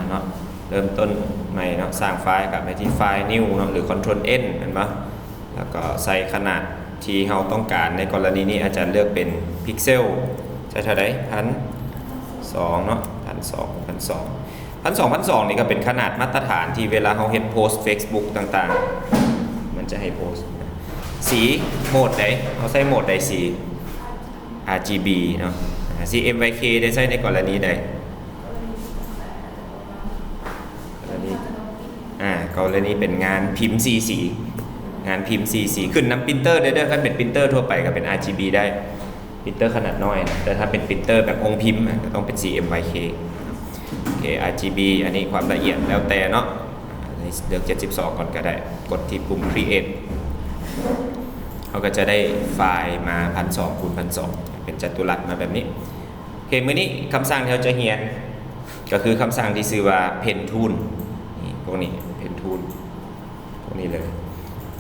ເນາະ ເລີ່ມຕົ້ນໃໝ່ເນາະ ສ້າງໄຟລ໌ ກັບໄປທີ່ໄຟລ໌ New ເນາະ ຫຼື Control N ແມ່ນບໍ່? ແລ້ວກໍໃສ່ຂະໜາດທີ່ເຮົາຕ້ອງການ. ໃນກໍລະນີນີ້ອາຈານເລືອກເປັນພິກເຊວ ໃສ່ເທົ່າໃດ? ພັນສອງເນາະ ພັນສອງ ພັນສອງ ພັນສອງ ພັນສອງນີ້ກໍເປັນຂະໜາດມາດຕະຖານທີ່ເວລາເຮົາເຮັດໂພສເຟສບຸກຕ່າງໆ ມັນຈະໃຫ້ໂພສ. ສີໂໝດໃດ? ເຮົາໃຊ້ໂໝດໃດສີ? RGB ເນາະ. CMYK ໄດ້ໃຊ້ໃນກໍລະນີໃດ? ກໍລະນີ ອ່າ ກໍລະນີເປັນງານພິມສີ່ສີ ງານພິມສີ່ສີ ຂຶ້ນນຳ printer ເດີ ເດີ ຄັນເປັນ printer ທົ່ວໄປກໍເປັນ RGB ໄດ້ printer ຂະໜາດນ້ອຍນະ. ແຕ່ຖ້າເປັນ printer ແບບໂຮງພິມນະ ກໍຕ້ອງເປັນ CMYK. ໂອເຄ RGB ອັນນີ້ຄວາມລະອຽດແລ້ວແຕ່ເນາະ. ເລືອກເຈັດສິບສອງກ່ອນກໍໄດ້ ກົດທີ່ປຸ່ມ create ເຮົາກໍຈະໄດ້ໄຟລ໌ມາ ພັນສອງ ຄູນ ພັນສອງ ເປັນຈັດຕຸລັດມາແບບນີ້. ໂອເຄ ມື້ນີ້ຄຳສັ່ງທີ່ເຮົາຈະຮຽນ ກໍຄືຄຳສັ່ງທີ່ຊື່ວ່າ Pen Tool ນີ້ ພວກນີ້ Pen Tool ພວກນີ້ເລີຍ.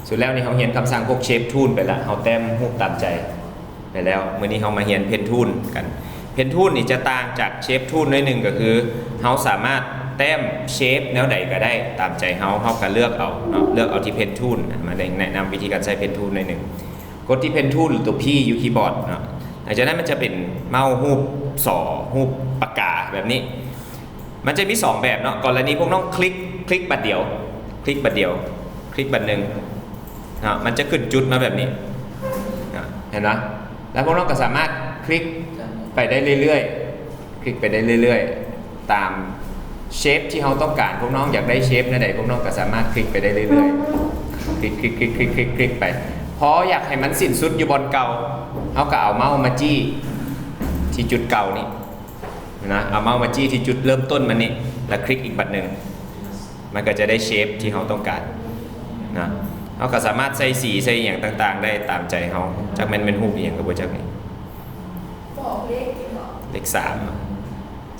ສຸດແລ້ວນີ້ເຮົາຮຽນຄຳສັ່ງພວກ Shape Tool ໄປລະ ເຮົາແຕ້ມຮູບຕາມໃຈໄປແລ້ວ. ມື້ນີ້ເຮົາມາຮຽນ Pen Tool ກັນ. Pen Tool ນີ້ຈະຕ່າງຈາກ Shape Tool ໜ້ອຍໜຶ່ງ ກໍຄືເຮົາສາມາດແຕ້ມ Shape ແນວໃດກໍໄດ້ຕາມໃຈເຮົາ ເຮົາກໍເລືອກເອົາເນາະ ເລືອກເອົາທີ່ Pen Tool ມາແນະນຳວິທີການໃຊ້ Pen Tool ໜ້ອຍໜຶ່ງ. ກົດທີ່ Pen Tool ຫຼືຕົວ P ຢູ່ຄີບອດເນາະ. ຫຼັງຈາກນັ້ນມັນຈະເປັນເມົາຮູບສໍ ຮູບປາກກາແບບນີ້. ມັນຈະມີສອງແບບເນາະ ກໍລະນີພວກນ້ອງຄລິກ ຄລິກບາດດຽວ ຄລິກບາດດຽວ ຄລິກບາດໜຶ່ງເນາະ ມັນຈະຂຶ້ນຈຸດມາແບບນີ້ເນາະ ເຫັນບໍ່? ແລ້ວພວກນ້ອງກໍສາມາດຄລິກໄປໄດ້ເລື້ອຍໆ ຄລິກໄປໄດ້ເລື້ອຍໆ ຕາມ Shape ທີ່ເຮົາຕ້ອງການ. ພວກນ້ອງຢາກໄດ້ Shape ແນວໃດ ພວກນ້ອງກໍສາມາດຄລິກໄປໄດ້ເລື້ອຍໆ ຄລິກ ຄລິກ ຄລິກ ຄລິກ ຄລິກ ຄລິກໄປ. ພໍຢາກໃຫ້ມັນສິ້ນສຸດຢູ່ບ່ອນເກົ່າ ເຮົາກໍເອົາເມົາມາຈີ້ທີ່ຈຸດເກົ່ານີ້ນະ ເອົາເມົາມາຈີ້ທີ່ຈຸດເລີ່ມຕົ້ນມັນນີ້ ແລ້ວຄລິກອີກບາດໜຶ່ງ ມັນກໍຈະໄດ້ Shape ທີ່ເຮົາຕ້ອງການນະ. ເຮົາກໍສາມາດໃສ່ສີໃສ່ຫຍັງຕ່າງໆໄດ້ຕາມໃຈເຮົາ ຈັກແມ່ນ ແມ່ນຮູບອີ່ຫຍັງກໍບໍ່ຈັກນີ້. ບອກເລກອີກເນາະ ເລກສາມ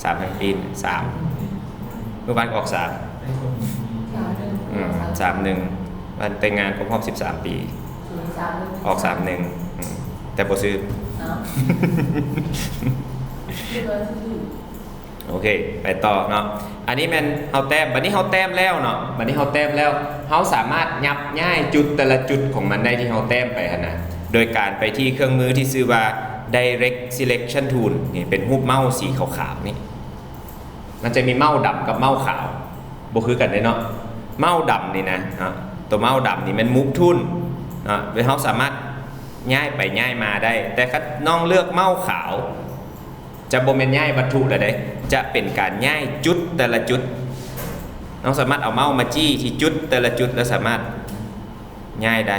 ສາມທັງປີນ ສາມ ມື້ວານອອກສາມ ສາມໜຶ່ງ ອືມ ສາມໜຶ່ງ ວັນແຕ່ງງານຄົບຮອບສິບສາມປີ ສາມໜຶ່ງ ອອກສາມໜຶ່ງ ອືມ ແຕ່ບໍ່ຊື້ ເອົ້າ ຄືວ່າຊື້ ໂອເຄ ໄປຕໍ່ເນາະ. ອັນນີ້ແມ່ນເຮົາແຕ້ມ ບັດນີ້ເຮົາແຕ້ມແລ້ວເນາະ ບັດນີ້ເຮົາແຕ້ມແລ້ວ ເຮົາສາມາດຍັບຍ້າຍຈຸດແຕ່ລະຈຸດຂອງມັນໄດ້ທີ່ເຮົາແຕ້ມໄປຫັ້ນນະ ໂດຍການໄປທີ່ເຄື່ອງມືທີ່ຊື່ວ່າ Direct Selection Tool ນີ້ ເປັນຮູບເມົາສີຂາວໆນີ້ ມັນຈະມີເມົາດຳກັບເມົາຂາວ ບໍ່ຄືກັນເດ້ເນາະ. ເມົາດຳນີ້ນະ ເນາະ ຕົວເມົາດຳນີ້ແມ່ນ Move Tool ເນາະ ໂດຍເຮົາສາມາດຍ້າຍໄປຍ້າຍມາໄດ້ ແຕ່ຄັນນ້ອງເລືອກເມົາຂາວ ຈະບໍ່ແມ່ນຍ້າຍວັດຖຸແລ້ວເດ້ ຈະເປັນການຍ້າຍຈຸດແຕ່ລະຈຸດ. ນ້ອງສາມາດເອົາເມົາມາຈີ້ທີ່ຈຸດແຕ່ລະຈຸດ ແລ້ວສາມາດຍ້າຍໄດ້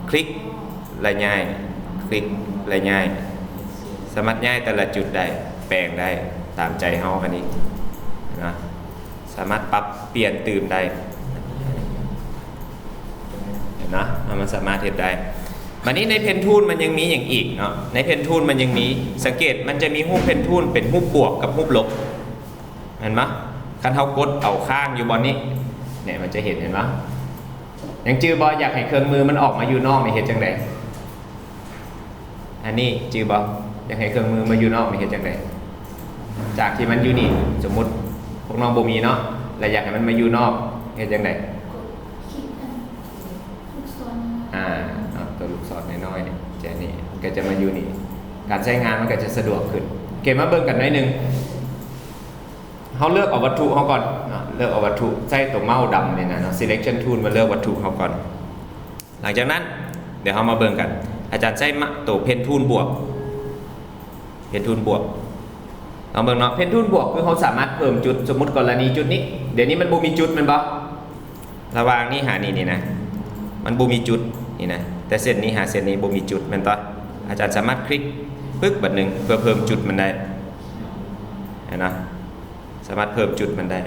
ຄລິກ ແລະ ຍ້າຍ ຄລິກ ແລະ ຍ້າຍ ສາມາດຍ້າຍແຕ່ລະຈຸດໄດ້ ແປງໄດ້ຕາມໃຈເຮົາ. ອັນນີ້ນະ ສາມາດປັບປ່ຽນຕື່ມໄດ້ ເຫັນເນາະ ມັນສາມາດເຮັດໄດ້. ບັດນີ້ໃນ Pen Tool ມັນຍັງມີຫຍັງອີກເນາະ ໃນ Pen Tool ມັນຍັງມີ ສັງເກດມັນຈະມີຮູບ Pen Tool ເປັນຮູບບວກກັບຮູບລົບ ເຫັນບໍ່? ຄັນເຮົາກົດເອົາຄ້າງຢູ່ບ່ອນນີ້ ນີ້ ມັນຈະເຫັນ ເຫັນບໍ່? ຍັງຈື່ບໍ່? ຢາກໃຫ້ເຄື່ອງມືມັນອອກມາຢູ່ນອກນີ້ເຮັດຈັ່ງໃດ? ອັນນີ້ຈື່ບໍ່? ຢາກໃຫ້ເຄື່ອງມືມາຢູ່ນອກນີ້ເຮັດຈັ່ງໃດ? ຈາກທີ່ມັນຢູ່ນີ້ ສົມມຸດພວກນ້ອງບໍ່ມີເນາະ ແລະ ຢາກໃຫ້ມັນມາຢູ່ນອກ ເຮັດຈັ່ງໃດ? ກົດຄລິກອັນລູກສອນ ອ່າ ເອົາຕົວລູກສອນນ້ອຍໆ ແຈນີ້ ມັນກໍຈະມາຢູ່ນີ້ ການໃຊ້ງານມັນກໍຈະສະດວກຂຶ້ນ. ໂອເຄ ມາເບິ່ງກັນໜ້ອຍໜຶ່ງ. ເຮົາເລືອກເອົາວັດຖຸເຮົາກ່ອນເນາະ ເລືອກເອົາວັດຖຸ ໃຊ້ຕົວເມົາດຳນີ້ນະເນາະ Selection Tool ມາເລືອກວັດຖຸເຮົາກ່ອນ. ຫຼັງຈາກນັ້ນ ດຽວເຮົາມາເບິ່ງກັນ ອາຈານໃຊ້ມະ ໂຕ Pen Tool ບວກ Pen Tool ບວກ ລອງເບິ່ງເນາະ Pen Tool ບວກ ຄືເຮົາສາມາດເພີ່ມຈຸດ ສົມມຸດກໍລະນີຈຸດນີ້ ດຽວນີ້ມັນບໍ່ມີຈຸດແມ່ນບໍ່? ລະຫວ່າງນີ້ຫານີ້ນີ້ນະ ມັນບໍ່ມີຈຸດນີ້ນະ ແຕ່ເສັ້ນນີ້ຫາເສັ້ນນີ້ບໍ່ມີຈຸດແມ່ນບໍ່? ອາຈານສາມາດຄລິກປຶບບາດໜຶ່ງ ເພື່ອເພີ່ມຈຸດມັນໄດ້ ເຫັນບໍ່? ສາມາດເພີ່ມຈຸດມັນໄດ້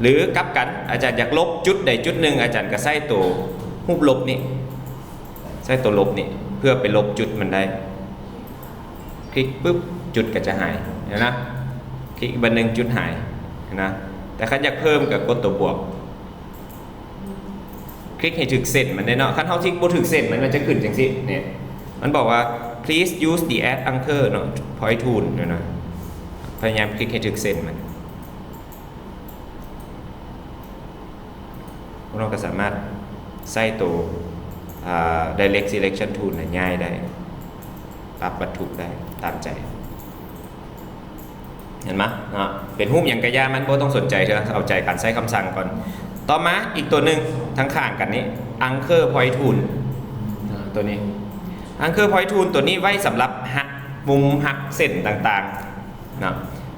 ຫຼືກັບກັນ ອາຈານຢາກລົບຈຸດໃດຈຸດໜຶ່ງ ອາຈານກໍໃຊ້ໂຕຮູບລົບນີ້ ໃຊ້ໂຕລົບນີ້ ເພື່ອໄປລົບຈຸດມັນໄດ້ ຄລິກປຶບ ຈຸດກໍຈະຫາຍ ເຫັນນະ? ຄລິກບາດໜຶ່ງ ຈຸດຫາຍ ເຫັນນະ? ແຕ່ຄັນຢາກເພີ່ມກໍກົດໂຕບວກ ຄລິກໃຫ້ຖືກເສັ້ນມັນເດ້ເນາະ ຄັນເຮົາຄລິກບໍ່ຖືກເສັ້ນມັນ ມັນຈະຂຶ້ນຈັ່ງຊີ້ ນີ້ ມັນບອກວ່າ please use the add anchor ເນາະ point tool ເນາະ ພະຍາຍາມຄລິກໃຫ້ຖືກເສັ້ນມັນ ເຮົາກໍສາມາດໃຊ້ໂຕ ອາ Direct Selection Tool ນະ ຍ້າຍໄດ້ ປັບວັດຖຸໄດ້ຕາມໃຈ. ເຫັນມະເນາະ? ເປັນຮູບຫຍັງກະຢ່າ ມັນບໍ່ຕ້ອງສົນໃຈເທື່ອ ເອົາໃຈການໃຊ້ຄຳສັ່ງກ່ອນ. ຕໍ່ມາອີກຕົວໜຶ່ງທາງຂ້າງກັນນີ້ Anchor Point Tool ຕົວນີ້ Anchor Point Tool ຕົວນີ້ໄວ້ສຳລັບຫັກມຸມ ຫັກເສັ້ນຕ່າງໆເນາະ.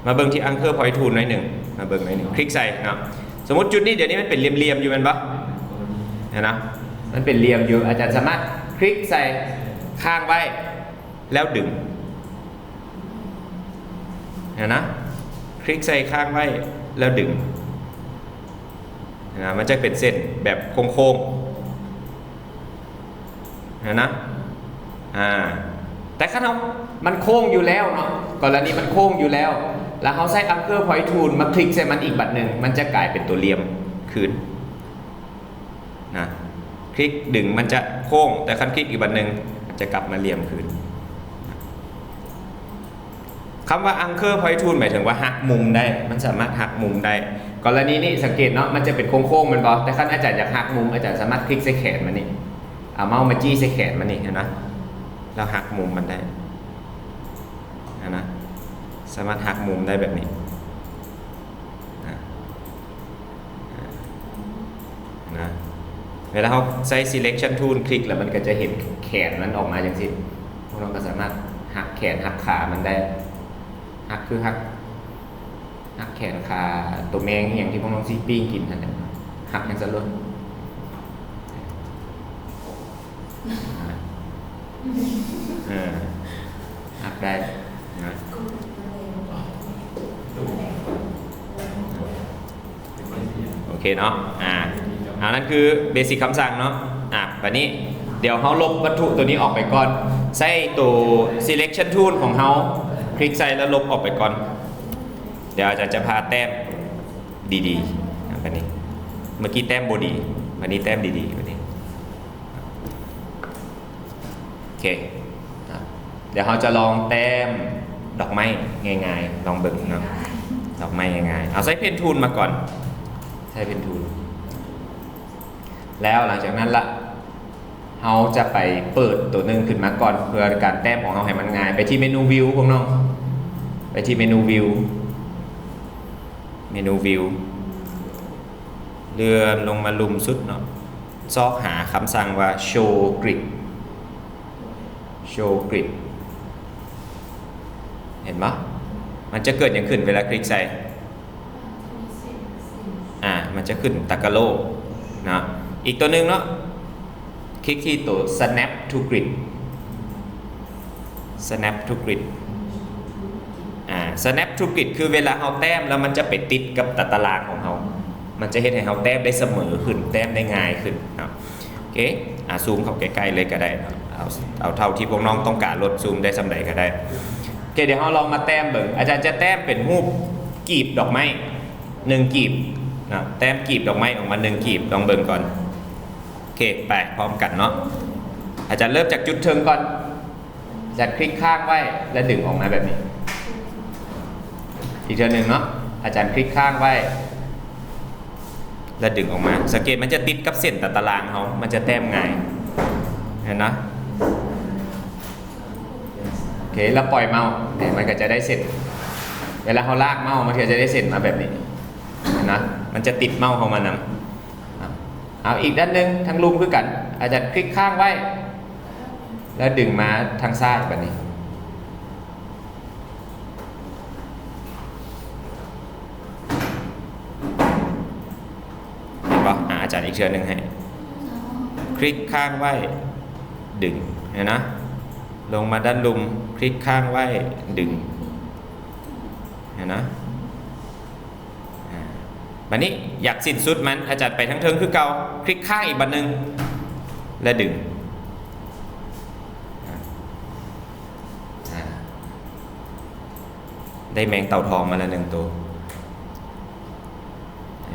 ມາເບິ່ງທີ່ Anchor Point Tool ໜ້ອຍໜຶ່ງ ມາເບິ່ງໜ້ອຍໜຶ່ງ ຄລິກໃສ່ເນາະ. ສົມມຸດຈຸດນີ້ ດຽວນີ້ມັນເປັນຫຼ່ຽມໆຢູ່ແມ່ນບໍ່? ເຫັນນະ? ມັນເປັນຫຼ່ຽມຢູ່ ອາຈານສາມາດຄລິກໃສ່ ຄ້າງໄວ້ ແລ້ວດຶງ ເຫັນນະ? ຄລິກໃສ່ ຄ້າງໄວ້ ແລ້ວດຶງ ເຫັນນະ? ມັນຈະເປັນເສັ້ນແບບໂຄ້ງໆ ເຫັນນະ? ອາ ແຕ່ຄັນເຮົາ ມັນໂຄ້ງຢູ່ແລ້ວເນາະ ກໍລະນີມັນໂຄ້ງຢູ່ແລ້ວ ແລ້ວເຮົາໃຊ້ Anchor Point Tool ມາຄລິກໃສ່ມັນອີກບັດໜຶ່ງ ມັນຈະກາຍເປັນຕົວຫຼ່ຽມຄືນ ນະ ຄລິກດຶງມັນຈະໂຄ້ງ ແຕ່ຄັນຄລິກອີກບັດໜຶ່ງ ມັນຈະກັບມາຫຼ່ຽມຄືນ. ຄຳວ່າ Anchor Point Tool ໝາຍເຖິງວ່າຫັກມຸມໄດ້ ມັນສາມາດຫັກມຸມໄດ້. ກໍລະນີນີ້ສັງເກດເນາະ ມັນຈະເປັນໂຄ້ງໆແມ່ນບໍ່? ແຕ່ຄັນອາຈານຢາກຫັກມຸມ ອາຈານສາມາດຄລິກໃສ່ແຂນມັນນີ້ ເອົາເມົ້າມາຈີ້ໃສ່ແຂນມັນນີ້ ເຫັນນະ? ແລ້ວຫັກມຸມມັນໄດ້ ເຫັນນະ? ສາມາດຫັກມຸມໄດ້ແບບນີ້ ນະ ນະ ເວລາເຮົາໃຊ້ Selection Tool ຄລິກແລ້ວ ມັນກໍຈະເຫັນແຂນມັນອອກມາຈັ່ງຊີ້. ພວກເຮົາກໍສາມາດຫັກແຂນຫັກຂາມັນໄດ້ ຫັກຄືຫັກ ຫັກແຂນຂາໂຕແມງອີ່ຫຍັງທີ່ພວກນ້ອງຊິປີ້ງກິນຫັ້ນແຫຼະ ຫັກຈັ່ງຊັ້ນໂລດ. ເອີ ຮັບໄດ້ນະ ໂອເຄເນາະ. ອາ ອັນນັ້ນຄືເບສິກຄຳສັ່ງເນາະ. ອາ ບາດນີ້ດຽວເຮົາລົບວັດຖຸໂຕນີ້ອອກໄປກ່ອນ ໃຊ້ໂຕ Selection Tool ຂອງເຮົາ ຄລິກໃສ່ແລ້ວລົບອອກໄປກ່ອນ. ດຽວອາຈານຈະພາແຕ້ມດີໆ ບາດນີ້ ເມື່ອກີ້ແຕ້ມບໍ່ດີ ບາດນີ້ແຕ້ມດີໆ ບາດນີ້. ໂອເຄ ດຽວເຮົາຈະລອງແຕ້ມດອກໄມ້ງ່າຍໆ ລອງເບິ່ງເນາະ ດອກໄມ້ງ່າຍໆ. ເອົາໃຊ້ Pen Tool ມາກ່ອນ ໃຊ້ Pen Tool ແລ້ວຫຼັງຈາກນັ້ນລະ ເຮົາຈະໄປເປີດໂຕໜຶ່ງຂຶ້ນມາກ່ອນ ເພື່ອການແຕ້ມຂອງເຮົາໃຫ້ມັນງ່າຍ. ໄປທີ່ເມນູ View ພວກນ້ອງ ໄປທີ່ເມນູ View ເມນູ View ເລື່ອນລົງມາລຸ່ມສຸດເນາະ ຊອກຫາຄຳສັ່ງວ່າ Show Grid Show Grid ເຫັນບໍ່? ມັນຈະເກີດຫຍັງຂຶ້ນເວລາຄລິກໃສ່? ອາ ມັນຈະຂຶ້ນຕາກະໂຫຼເນາະ. ອີກຕົວໜຶ່ງເນາະ ຄລິກທີ່ໂຕ Snap to Grid Snap to Grid ອາ Snap to Grid ຄືເວລາເຮົາແຕ້ມແລ້ວມັນຈະໄປຕິດກັບຕາຕະລາງຂອງເຮົາ ມັນຈະເຮັດໃຫ້ເຮົາແຕ້ມໄດ້ສະເໝີຂຶ້ນ ແຕ້ມໄດ້ງ່າຍຂຶ້ນເນາະ. ໂອເຄ ອາ ຊູມເຂົ້າໃກ້ໆເລີຍກໍໄດ້ເນາະ ເອົາ ເອົາເທົ່າທີ່ພວກນ້ອງຕ້ອງການໂລດ ຊູມໄດ້ສ່ຳໃດກໍໄດ້. ໂອເຄ ດຽວເຮົາລອງມາແຕ້ມເບິ່ງ ອາຈານຈະແຕ້ມເປັນຮູບກີບດອກໄມ້ໜຶ່ງກີບເນາະ ແຕ້ມກີບດອກໄມ້ອອກມາໜຶ່ງກີບ ລອງເບິ່ງກ່ອນ. ໂອເຄ ໄປພ້ອມກັນເນາະ ອາຈານເລີ່ມຈາກຈຸດເທິງກ່ອນ. ອາຈານຄລິກຄ້າງໄວ້ ແລ້ວດຶງອອກມາແບບນີ້. ອີກເທື່ອໜຶ່ງເນາະ ອາຈານຄລິກຄ້າງໄວ້ ແລ້ວດຶງອອກມາ. ສັງເກດມັນຈະຕິດກັບເສັ້ນຕາຕະລາງເຮົາ ມັນຈະແຕ້ມງ່າຍ ເຫັນນະ? ໂອເຄ ແລ້ວປ່ອຍເມົ້າ ນີ້ ມັນກໍຈະໄດ້ເສັ້ນ. ເວລາເຮົາລາກເມົ້າ ມັນກໍຈະໄດ້ເສັ້ນມາແບບນີ້ ເຫັນນະ? ມັນຈະຕິດເມົ້າເຮົາມານຳ. ເອົາ ເອົາອີກດ້ານໜຶ່ງ ທາງລຸ່ມຄືກັນ. ອາຈານຄລິກຄ້າງໄວ້ ແລ້ວດຶງມາທາງຊ້າຍບາດນີ້ ເຫັນບໍ່? ອາ ອາຈານອີກເທື່ອໜຶ່ງໃຫ້ ຄລິກຄ້າງໄວ້ ດຶງ ເຫັນນະ? ລົງມາດ້ານລຸ່ມ ຄລິກຄ້າງໄວ້ ດຶງ ເຫັນນະ? ອາ ບາດນີ້ຢາກສິ້ນສຸດມັນ ອາຈານໄປທາງເທິງຄືເກົ່າ ຄລິກຄ້າງອີກບາດໜຶ່ງ ແລະ ດຶງ. ອາ ອາ ໄດ້ແມງເຕົ່າທອງມາແລ້ວໜຶ່ງໂຕ.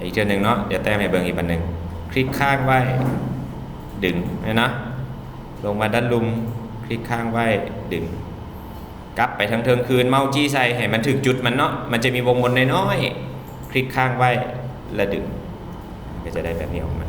ອີກເທື່ອໜຶ່ງເນາະ ດຽວແຕ້ມໃຫ້ເບິ່ງອີກບາດໜຶ່ງ. ຄລິກຄ້າງໄວ້ ດຶງ ເຫັນນະ? ລົງມາດ້ານລຸ່ມ ຄລິກຄ້າງໄວ້ ດຶງ. ກັບໄປທາງເທິງຄືນ ເມົ້າຈີ້ໃສ່ໃຫ້ມັນຖືກຈຸດມັນເນາະ ມັນຈະມີວົງມົນນ້ອຍໆ ຄລິກຄ້າງໄວ້ ແລະ ດຶງ ມັນກໍຈະໄດ້ແບບນີ້ອອກມາ.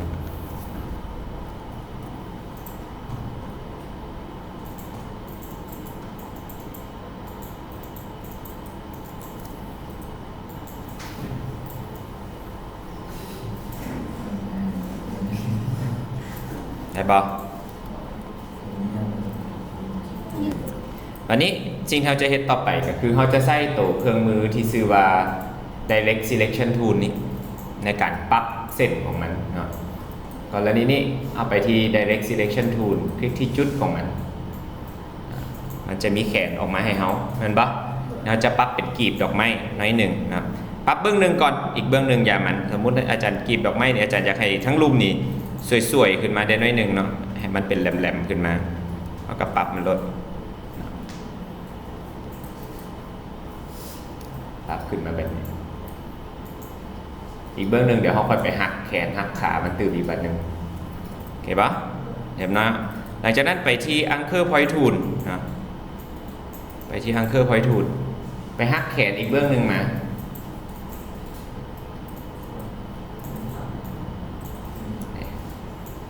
ໄດ້ບໍ່? ບັດນີ້ສິ່ງທີ່ເຮົາຈະເຮັດຕໍ່ໄປກໍຄືເຮົາຈະໃຊ້ໂຕເຄື່ອງມືທີ່ຊື່ວ່າ Direct Selection Tool ນີ້ ໃນການປັບເສັ້ນຂອງມັນເນາະ. ກໍລະນີນີ້ເອົາໄປທີ່ Direct Selection Tool ຄລິກທີ່ຈຸດຂອງມັນ. ມັນຈະມີແຂນອອກມາໃຫ້ເຮົາ ແມ່ນບໍ່? ເຮົາຈະປັບເປັນກີບດອກໄມ້ໜ້ອຍໜຶ່ງເນາະ. ປັບເບື້ອງໜຶ່ງກ່ອນ ອີກເບື້ອງໜຶ່ງຢ່າມັນ. ສົມມຸດອາຈານກີບດອກໄມ້ນີ້ ອາຈານຢາກໃຫ້ທັງລຸ່ມນີ້ສວຍໆຂຶ້ນມາໄດ້ໜ້ອຍໜຶ່ງເນາະ ໃຫ້ມັນເປັນແຫຼມໆຂຶ້ນມາ ເຮົາກໍປັບມັນໂລດເນາະ. ປັບຂຶ້ນມາແບບນີ້. ອີກເບື້ອງໜຶ່ງ ດຽວເຮົາຄ່ອຍໄປຫັກແຂນຫັກຂາມັນຕື່ມອີກບາດໜຶ່ງ ໂອເຄບໍ່? ເຫັນເນາະ. ຫຼັງຈາກນັ້ນໄປທີ່ Anchor Point Tool ເນາະ ໄປທີ່ Anchor Point Tool ໄປຫັກແຂນອີກເບື້ອງໜຶ່ງມາ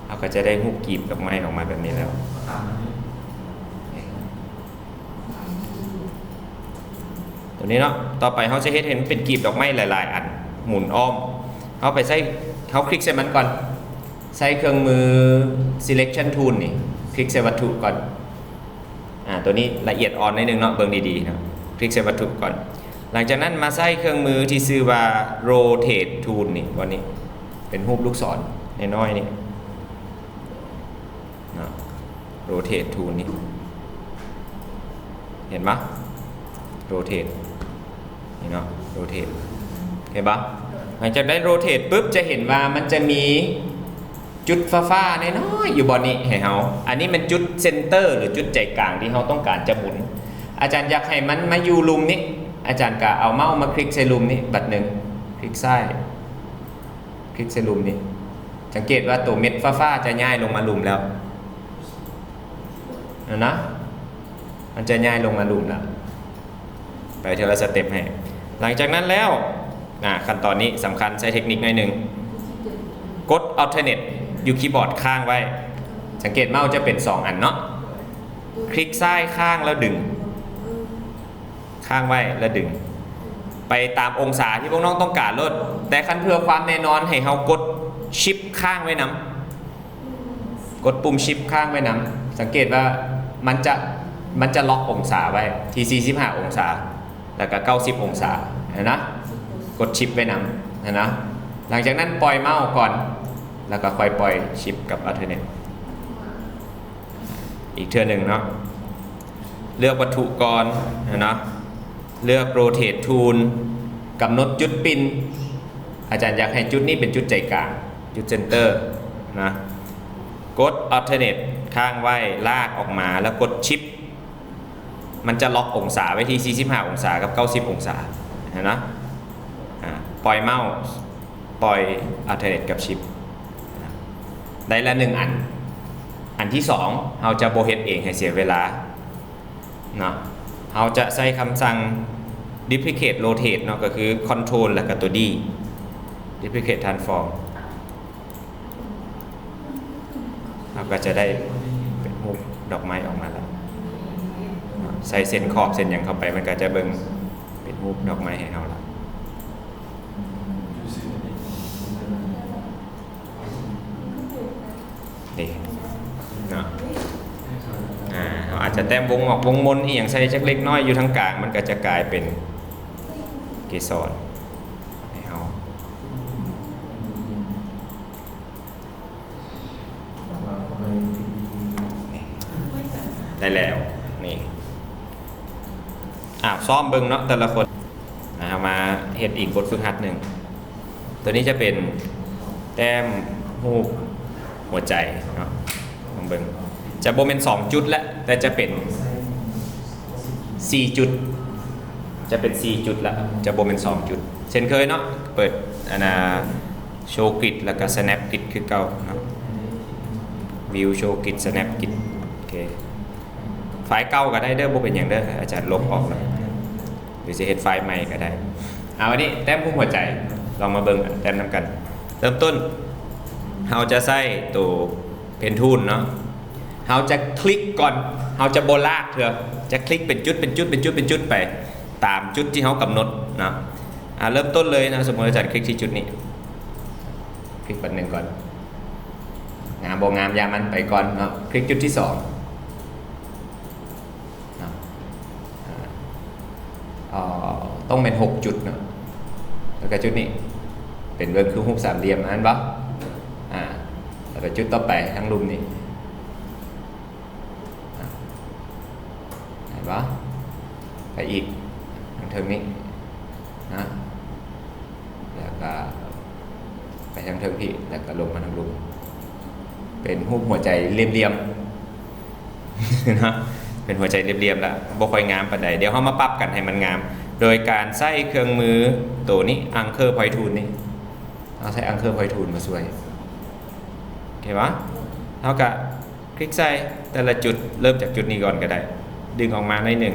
ເຮົາກໍຈະໄດ້ຮູບກີບດອກໄມ້ອອກມາແບບນີ້ແລ້ວ. ຕົວນີ້ເນາະ ຕໍ່ໄປເຮົາຈະເຮັດໃຫ້ມັນເປັນກີບດອກໄມ້ຫຼາຍໆອັນ ໝູນອ້ອມ. ເຮົາໄປໃຊ້ ເຮົາຄລິກໃສ່ມັນກ່ອນ ໃຊ້ເຄື່ອງມື Selection Tool ນີ້ ຄລິກໃສ່ວັດຖຸກ່ອນ. ອາ ຕົວນີ້ລະອຽດອ່ອນໜ້ອຍໜຶ່ງເນາະ ເບິ່ງດີໆເນາະ ຄລິກໃສ່ວັດຖຸກ່ອນ. ຫຼັງຈາກນັ້ນມາໃຊ້ເຄື່ອງມືທີ່ຊື່ວ່າ Rotate Tool ນີ້ ບ່ອນນີ້ ເປັນຮູບລູກສອນນ້ອຍໆນີ້ ເນາະ Rotate Tool ນີ້ ເຫັນບໍ່? Rotate ນີ້ເນາະ Rotate ເຫັນບໍ່? ຫຼັງຈາກໄດ້ Rotate ປຶບ ຈະເຫັນວ່າມັນຈະມີຈຸດຟ້າໆນ້ອຍໆຢູ່ບ່ອນນີ້ໃຫ້ເຮົາ. ອັນນີ້ແມ່ນຈຸດ Center ຫຼື ຈຸດໃຈກາງທີ່ເຮົາຕ້ອງການຈະໝູນ. ອາຈານຢາກໃຫ້ມັນມາຢູ່ລຸ່ມນີ້ ອາຈານກະເອົາເມົາສ໌ມາຄລິກໃສ່ລຸ່ມນີ້ບາດໜຶ່ງ ຄລິກຊ້າຍ ຄລິກໃສ່ລຸ່ມນີ້ ສັງເກດວ່າໂຕເມັດຟ້າໆຈະຍ້າຍລົງມາລຸ່ມແລ້ວ ເຫັນນະ ມັນຈະຍ້າຍລົງມາລຸ່ມແລ້ວ. ໄປເທື່ອລະສະເຕັບໃຫ້. ຫຼັງຈາກນັ້ນແລ້ວ ອາ ຂັ້ນຕອນນີ້ສຳຄັນ ໃຊ້ເທັກນິກໜ້ອຍໜຶ່ງ ກົດ Alternate ຢູ່ຄີບອດຄ້າງໄວ້. ສັງເກດເມົາສ໌ຈະເປັນສອງອັນເນາະ ຄລິກຊ້າຍຄ້າງແລ້ວດຶງ ຄ້າງໄວ້ແລ້ວດຶງ ໄປຕາມອົງສາທີ່ພວກນ້ອງຕ້ອງການໂລດ. ແຕ່ຄັນເພື່ອຄວາມແນ່ນອນ ໃຫ້ເຮົາກົດ Shift ຄ້າງໄວ້ນຳ ກົດປຸ່ມ Shift ຄ້າງໄວ້ນຳ. ສັງເກດວ່າມັນຈະ ມັນຈະລັອກອົງສາໄວ້ທີ່ສີ່ສິບຫ້າອົງສາ ແລ້ວກໍເກົ້າສິບອົງສາ ເຫັນນະ. ກົດ Shift ໄວ້ນຳ ເຫັນນະ. ຫຼັງຈາກນັ້ນປ່ອຍເມົາສ໌ກ່ອນ ແລ້ວກໍຄ່ອຍປ່ອຍ Shift ກັບ Alternate ອີກເທື່ອໜຶ່ງເນາະ. ເລືອກວັດຖຸກ່ອນເນາະ ເລືອກ Rotate Tool ກຳນົດຈຸດປິ່ນ. ອາຈານຢາກໃຫ້ຈຸດນີ້ເປັນຈຸດໃຈກາງ ຈຸດ Center ນະ. ກົດ Alternate ຄ້າງໄວ້ ລາກອອກມາ ແລ້ວກົດ Shift ມັນຈະລັອກອົງສາໄວ້ທີ່ສີ່ສິບຫ້າອົງສາກັບເກົ້າສິບອົງສາ ເຫັນນະ. ອາ ປ່ອຍເມົາສ໌ ປ່ອຍ Alternate ກັບ Shift ໄດ້ລະໜຶ່ງອັນ. ອັນທີສອງ ເຮົາຈະບໍ່ເຮັດເອງໃຫ້ເສຍເວລາເນາະ ເຮົາຈະໃຊ້ຄຳສັ່ງ Duplicate Rotate ເນາະ ກໍຄື Control ແລ້ວກໍຕົວ D Duplicate Transform ເຮົາກໍຈະໄດ້ເປັນຮູບດອກໄມ້ອອກມາແລ້ວ. ໃສ່ເສັ້ນຂອບເສັ້ນຫຍັງເຂົ້າໄປ ມັນກໍຈະເບິ່ງເປັນຮູບດອກໄມ້ໃຫ້ເຮົາລະ. ນີ້ເນາະ ອາ ເຮົາອາດຈະແຕ້ມວົງໝອກວົງມົນອີ່ຫຍັງໃສ່ຈັກເລັກນ້ອຍຢູ່ທາງກາງ ມັນກໍຈະກາຍເປັນເກສອນໃຫ້ເຮົາ. ນີ້ ໄດ້ແລ້ວ ນີ້. ອາ ຊ້ອມເບິ່ງເນາະ ແຕ່ລະຄົນ. ອາ ເຮົາມາເຮັດອີກບົດຝຶກຫັດໜຶ່ງ. ຕົວນີ້ຈະເປັນແຕ້ມຮູບຫົວໃຈເນາະ ລອງເບິ່ງ. ຈະບໍ່ແມ່ນສອງຈຸດແລ້ວ ແຕ່ຈະເປັນສີ່ຈຸດ ຈະເປັນສີ່ຈຸດລະ ຈະບໍ່ແມ່ນສອງຈຸດ. ເຊັ່ນເຄີຍເນາະ ເປີດອັນນ່າ Show Grid ແລ້ວກະ Snap Grid ຄືເກົ່າເນາະ. View Show Grid Snap Grid ໂອເຄ. ໄຟລ໌ເກົ່າກໍໄດ້ເດີ ບໍ່ເປັນຫຍັງເດີ ອາຈານລົບອອກແລ້ວ ຫຼືຊິເຮັດໄຟລ໌ໃໝ່ກໍໄດ້. ເອົາ ອັນນີ້ແຕ້ມຮູບຫົວໃຈ ລອງມາເບິ່ງແຕ້ມນຳກັນ. ເລີ່ມຕົ້ນ ເຮົາຈະໃຊ້ໂຕ Pen Tool ເນາະ ເຮົາຈະຄລິກກ່ອນ ເຮົາຈະບໍ່ລາກເທື່ອ ຈະຄລິກເປັນຈຸດ ເປັນຈຸດ ເປັນຈຸດ ເປັນຈຸດໄປ ຕາມຈຸດທີ່ເຮົາກຳນົດເນາະ. ອາ ເລີ່ມຕົ້ນເລີຍເນາະ ສົມມຸດອາຈານຄລິກທີ່ຈຸດນີ້ ຄລິກບາດໜຶ່ງກ່ອນ. ງາມບໍ່ງາມຢ່າມັນໄປກ່ອນເນາະ. ຄລິກຈຸດທີສອງເນາະ ເອີ ຕ້ອງແມ່ນຫົກຈຸດເນາະ. ແລ້ວກໍຈຸດນີ້ເປັນເບິ່ງຄືຮູບສາມຫຼ່ຽມ ເຫັນບໍ່? ອາ ແລ້ວກໍຈຸດຕໍ່ໄປທາງລຸ່ມນີ້ ອາ ເຫັນບໍ່? ໄປອີກທາງເທິງນີ້ນະ ແລ້ວກໍໄປທາງເທິງພີ້ ແລ້ວກໍລົງມາທາງລຸ່ມ ເປັນຮູບຫົວໃຈຫຼ່ຽມໆ ເນາະ ເປັນຫົວໃຈຫຼ່ຽມໆ ລະບໍ່ຄ່ອຍງາມປານໃດ. ດຽວເຮົາມາປັບກັນໃຫ້ມັນງາມ ໂດຍການໃຊ້ເຄື່ອງມືໂຕນີ້ Anchor Point Tool ນີ້ ເຮົາໃຊ້ Anchor Point Tool ມາຊ່ວຍ ໂອເຄບໍ່? ເຮົາກະ ຄລິກໃສ່ແຕ່ລະຈຸດ ເລີ່ມຈາກຈຸດນີ້ກ່ອນກໍໄດ້ ດຶງອອກມາໜ້ອຍໜຶ່ງ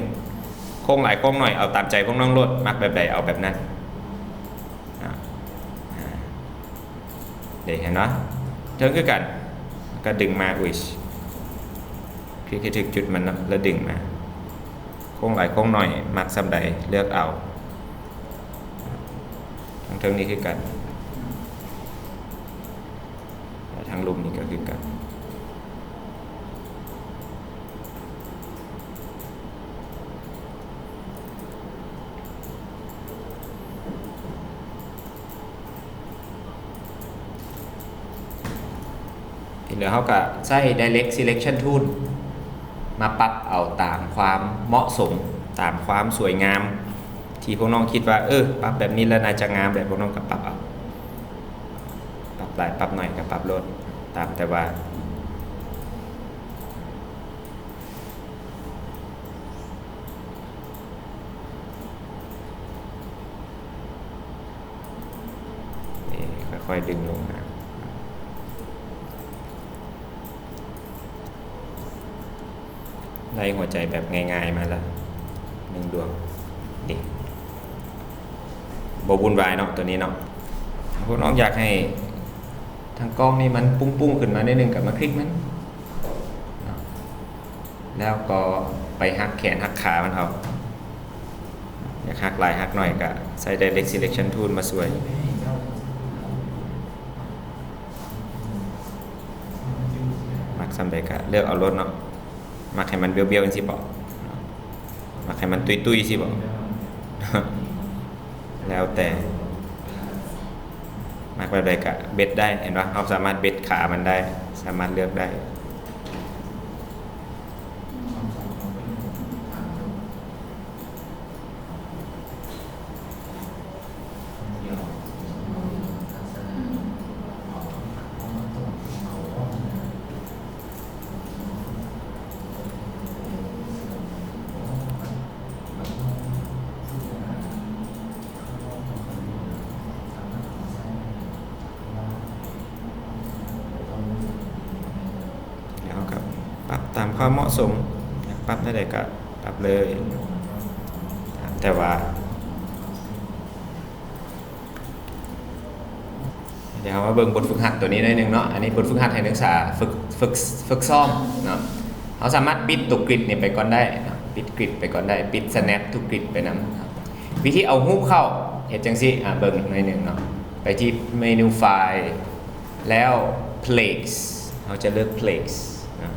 ໂຄ້ງຫຼາຍໂຄ້ງໜ້ອຍ ເອົາຕາມໃຈພວກນ້ອງໂລດ ມັກແບບໃດເອົາແບບນັ້ນ ອາ ເດ້ ເຫັນບໍ່? ເທິງຄືກັນ ກໍດຶງມາ ອຸ້ຍ ຄລິກໃຫ້ຖືກຈຸດມັນເນາະ ແລ້ວດຶງມາ ໂຄ້ງຫຼາຍໂຄ້ງໜ້ອຍ ມັກສ່ຳໃດເລືອກເອົາ ທາງເທິງນີ້ຄືກັນ ແລະ ທາງລຸ່ມນີ້ກໍຄືກັນ. ທີ່ເຫຼືອເຮົາກໍໃຊ້ Direct Selection Tool ມາປັບເອົາຕາມຄວາມເໝາະສົມ ຕາມຄວາມສວຍງາມ ທີ່ພວກນ້ອງຄິດວ່າ ເອີ ປັບແບບນີ້ແລ້ວໜ້າຈະງາມ ແລ້ວພວກນ້ອງກໍປັບເອົາ ປັບຫຼາຍປັບໜ້ອຍກໍປັບໂລດ ຕາມແຕ່ວ່າ ນີ້ ຄ່ອຍໆດຶງລົງມາ ໄດ້ຫົວໃຈແບບງ່າຍໆມາແລ້ວໜຶ່ງດວງ ນີ້ ບໍ່ວຸ່ນວາຍເນາະ ໂຕນີ້ເນາະ. ພວກນ້ອງຢາກໃຫ້ທາງກ້ອງນີ້ມັນປຸ້ງໆຂຶ້ນມາໜ້ອຍໜຶ່ງ ກໍມາຄລິກມັນເນາະ. ແລ້ວກໍໄປຫັກແຂນຫັກຂາມັນເອົາ ຢາກຫັກຫຼາຍຫັກໜ້ອຍກະໃຊ້ Direct Selection Tool ມາຊ່ວຍ ມັກສ່ຳໃດກະເລືອກເອົາໂລດເນາະ. ມັກໃຫ້ມັນບ້ຽວໆຈັ່ງຊີ້ບໍ? ມັກໃຫ້ມັນຕຸ້ຍໆຊີ້ບໍ? ແລ້ວແຕ່ ມັກແບບໃດກະເບັດໄດ້ ເຫັນບໍ່? ເຮົາສາມາດເບັດຂາມັນໄດ້ ສາມາດເລືອກໄດ້. ແລ້ວເຮົາກໍປັບຕາມຄວາມເໝາະສົມ ຢາກປັບແນວໃດກໍປັບເລີຍ ຕາມແຕ່ວ່າ. ດຽວເຮົາມາເບິ່ງບົດຝຶກຫັດຕົວນີ້ໜ້ອຍໜຶ່ງເນາະ. ອັນນີ້ບົດຝຶກຫັດໃຫ້ນັກສຶກສາຝຶກ ຝຶກ ຝຶກຊ້ອມເນາະ. ເຮົາສາມາດປິດຕົວ Grid ນີ້ໄປກ່ອນໄດ້ເນາະ ປິດ Grid ໄປກ່ອນໄດ້ ປິດ Snap to Grid ໄປນຳ. ວິທີເອົາຮູບເຂົ້າ ເຮັດຈັ່ງຊີ້ ອາ ເບິ່ງໜ້ອຍໜຶ່ງເນາະ. ໄປທີ່ເມນູ File ແລ້ວ Place ເຮົາຈະເລືອກ Place ເນາະ.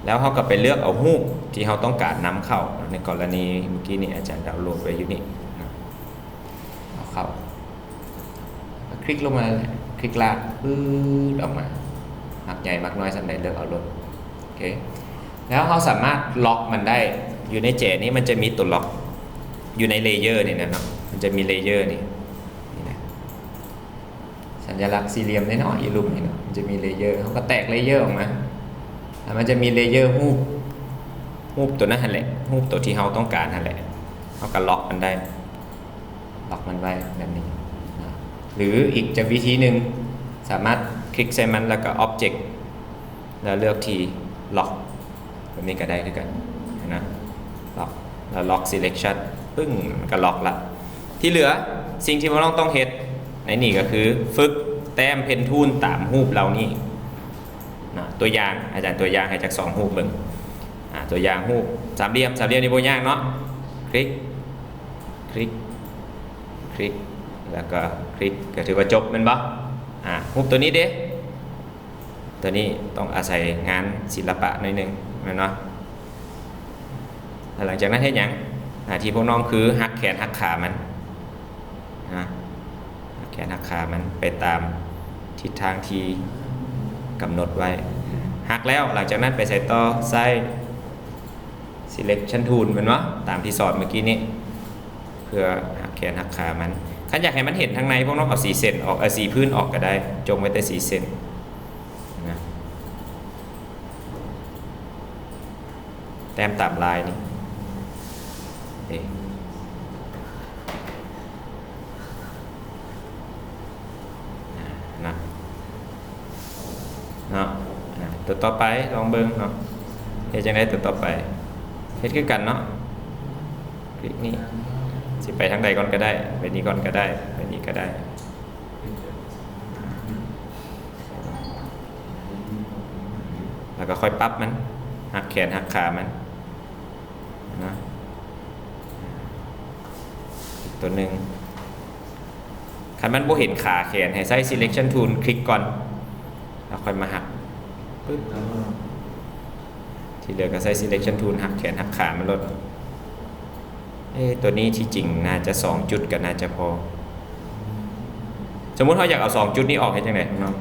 ແລ້ວເຮົາກໍໄປເລືອກເອົາຮູບທີ່ເຮົາຕ້ອງການນຳເຂົ້າເນາະ. ໃນກໍລະນີເມື່ອກີ້ນີ້ອາຈານດາວໂຫຼດໄວ້ຢູ່ນີ້ເນາະ ເອົາເຂົ້າ ຄລິກລົງມາ ຄລິກລາກ ປຶດ ອອກມາ ມັກໃຫຍ່ມັກນ້ອຍສ່ຳໃດເລືອກເອົາໂລດ. ໂອເຄ ແລ້ວເຮົາສາມາດລັອກມັນໄດ້. ຢູ່ໃນແຈນີ້ມັນຈະມີຕົວລັອກ ຢູ່ໃນ Layer ນີ້ນະເນາະ ມັນຈະມີ Layer ນີ້ ນີ້ນະ ສັນຍະລັກສີ່ຫຼ່ຽມນ້ອຍໆຢູ່ລຸ່ມນີ້ເນາະ ມັນຈະມີ Layer ເຮົາກໍແຕກ Layer ອອກມາ ແລ້ວມັນຈະມີ Layer ຮູບ ຮູບຕົວນັ້ນຫັ້ນແຫຼະ ຮູບຕົວທີ່ເຮົາຕ້ອງການຫັ້ນແຫຼະ ເຮົາກໍລັອກມັນໄດ້ ລັອກມັນໄວ້ແບບນີ້ນະ. ຫຼືອີກຈະວິທີໜຶ່ງ ສາມາດຄລິກໃສ່ມັນ ແລ້ວກໍ Object ແລ້ວເລືອກທີ່ Lock ແບບນີ້ກໍໄດ້ຄືກັນນະ Lock ແລ້ວ Lock Selection ປຶ້ງ ມັນກໍລັອກລະ. ທີ່ເຫຼືອ ສິ່ງທີ່ພວກນ້ອງຕ້ອງເຮັດໃນນີ້ກໍຄືຝຶກແຕ້ມ Pen Tool ຕາມຮູບເຫຼົ່ານີ້ນະ. ຕົວຢ່າງ ອາຈານຕົວຢ່າງໃຫ້ຈັກສອງຮູບເບິ່ງ. ອາ ຕົວຢ່າງຮູບສາມຫຼ່ຽມ ສາມຫຼ່ຽມນີ້ບໍ່ຍາກເນາະ ຄລິກ ຄລິກ ຄລິກ ແລ້ວກໍຄລິກ ກໍຖືວ່າຈົບແມ່ນບໍ່? ອາ ຮູບຕົວນີ້ເດ? ຕົວນີ້ຕ້ອງອາໄສງານສິລະປະໜ້ອຍໜຶ່ງແມ່ນບໍ່? ແລ້ວຫຼັງຈາກນັ້ນເຮັດຫຍັງ? ໜ້າທີ່ພວກນ້ອງຄືຫັກແຂນຫັກຂາມັນນະ, ຫັກແຂນຫັກຂາມັນໄປຕາມທິດທາງທີ່ກຳນົດໄວ້. ຫັກແລ້ວ ຫຼັງຈາກນັ້ນໄປໃສຕໍ່? ໃຊ້ selection tool ແມ່ນບໍ່? ຕາມທີ່ສອນເມື່ອກີ້ນີ້ ເພື່ອຫັກແຂນຫັກຂາມັນ. ຄັນຢາກໃຫ້ມັນເຫັນທາງໃນ ພວກນ້ອງເອົາສີເສັ້ນອອກ ເອົາສີພື້ນອອກກໍໄດ້, ຈົ່ງໄວ້ແຕ່ສີເສັ້ນນະ, ແຕ້ມຕາມລາຍນີ້ເດ້. ນະ ເນາະ ອາ ຕົວຕໍ່ໄປລອງເບິ່ງເນາະ. ເຮັດຈັ່ງໃດຕົວຕໍ່ໄປ? ເຮັດຄືກັນເນາະ, ຄລິກນີ້. ຊິໄປທາງໃດກ່ອນກໍໄດ້, ໄປນີ້ກ່ອນກໍໄດ້, ໄປນີ້ກໍໄດ້, ແລ້ວກໍຄ່ອຍປັບມັນ, ຫັກແຂນຫັກຂາມັນ. ນະ ອີກຕົວໜຶ່ງ. ຄັນມັນບໍ່ເຫັນຂາແຂນ ໃຫ້ໃຊ້ selection tool ຄລິກກ່ອນ ແລ້ວຄ່ອຍມາຫັກ ປຶບ. ທີ່ເຫຼືອກໍໃຊ້ selection tool ຫັກແຂນຫັກຂາມັນໂລດ. ເອ ຕົວນີ້ທີ່ຈິງໜ້າຈະສອງຈຸດກໍໜ້າຈະພໍ. ສົມມຸດເຮົາຢາກເອົາສອງຈຸດນີ້ອອກ ເຮັດຈັ່ງໃດນ້ອງ?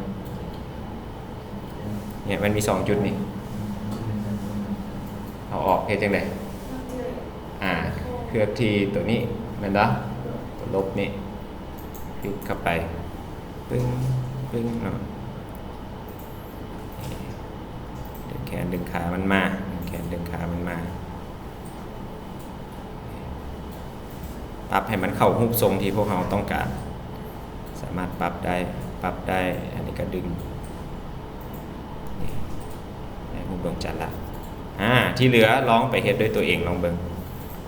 ເນຍ ມັນມີສອງຈຸດນີ້ ເອົາອອກເຮັດຈັ່ງໃດ? ອາ ເລືອກທີ່ຕົວນີ້ແມ່ນບໍ່? ຕົວລົບນີ້ ຄລິກເຂົ້າໄປ ປຶ້ງ ປຶ້ງເນາະ. ດຶງແຂນດຶງຂາມັນມາ, ດຶງແຂນດຶງຂາມັນມາ. ປັບໃຫ້ມັນເຂົ້າຮູບຊົງທີ່ພວກເຮົາຕ້ອງການ, ສາມາດປັບໄດ້ ປັບໄດ້. ອັນນີ້ກໍດຶງ ນີ້ ໄດ້ຮູບດວງຈັນລະ. ອາ ທີ່ເຫຼືອລອງໄປເຮັດດ້ວຍຕົວເອງລອງເບິ່ງ.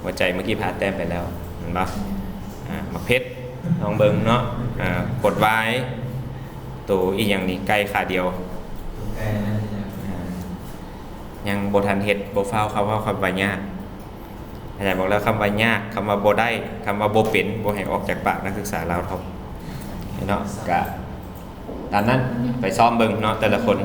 ຫົວໃຈເມື່ອກີ້ພາແຕ້ມໄປແລ້ວແມ່ນບໍ່? ອາ ໝາກເພັດລອງເບິ່ງເນາະ. ອາ ກົດວາຍ ໂຕອີ່ຫຍັງນີ້ ໄກ່ຂາດຽວ. ອາ ຍັງບໍ່ທັນເຮັດ ບໍ່ຟ້າວເຂົ້າເວົ້າຄຳວ່າຍາກ. ອາຈານບອກແລ້ວ ຄຳວ່າຍາກ, ຄຳວ່າບໍ່ໄດ້, ຄຳວ່າບໍ່ເປັນ ບໍ່ໃຫ້ອອກຈາກປາກນັກສຶກສາລາວເຮົາເນາະ. ກະຕາມນັ້ນ ໄປຊ້ອມເບິ່ງເນາະ ແຕ່ລະຄົນ.